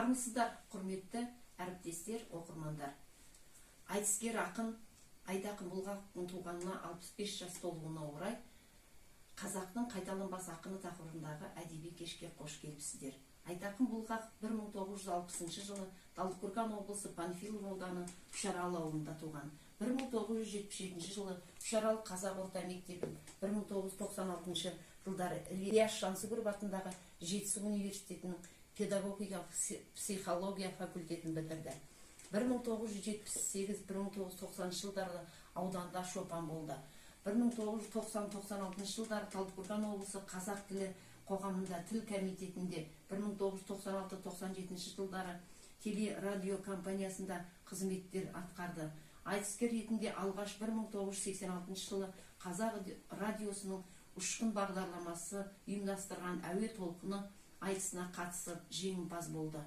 Армысыздар, құрметті әріптестер, оқырмандар! Айтыскер ақын Айтақын Бұлғақовтың туғанына 65 жас толуына орай «Қазақтың қайталанбас ақыны» тақырыбындағы әдеби кешке қош келіпсіздер. Айтақын Бұлғақов 1960 жылы Талдықорған облысы, Панфилов ауданы, Үшарал ауылында туған. 1977 жылы Үшарал қазақ орта мектебін, 1996 жылдары Ілияс Жансүгіров атындағы Жетісу университетінің педагогикалық психология факультетін бітірді. 1978-1990 жылдары ауданда шопан болды. 1990-96 жылдары Талдықорған облысы қазақ тілі қоғамында, тіл комитетінде, 1996-97 жылдары телерадио компаниясында қызметтер атқарды. Айтыскер ретінде алғаш 1986 жылы Қазақ радиосының «Ұшқын» бағдарламасы ұйымдастырған «Әуе толқыны» айтысына қатысып, жеңімпаз болды.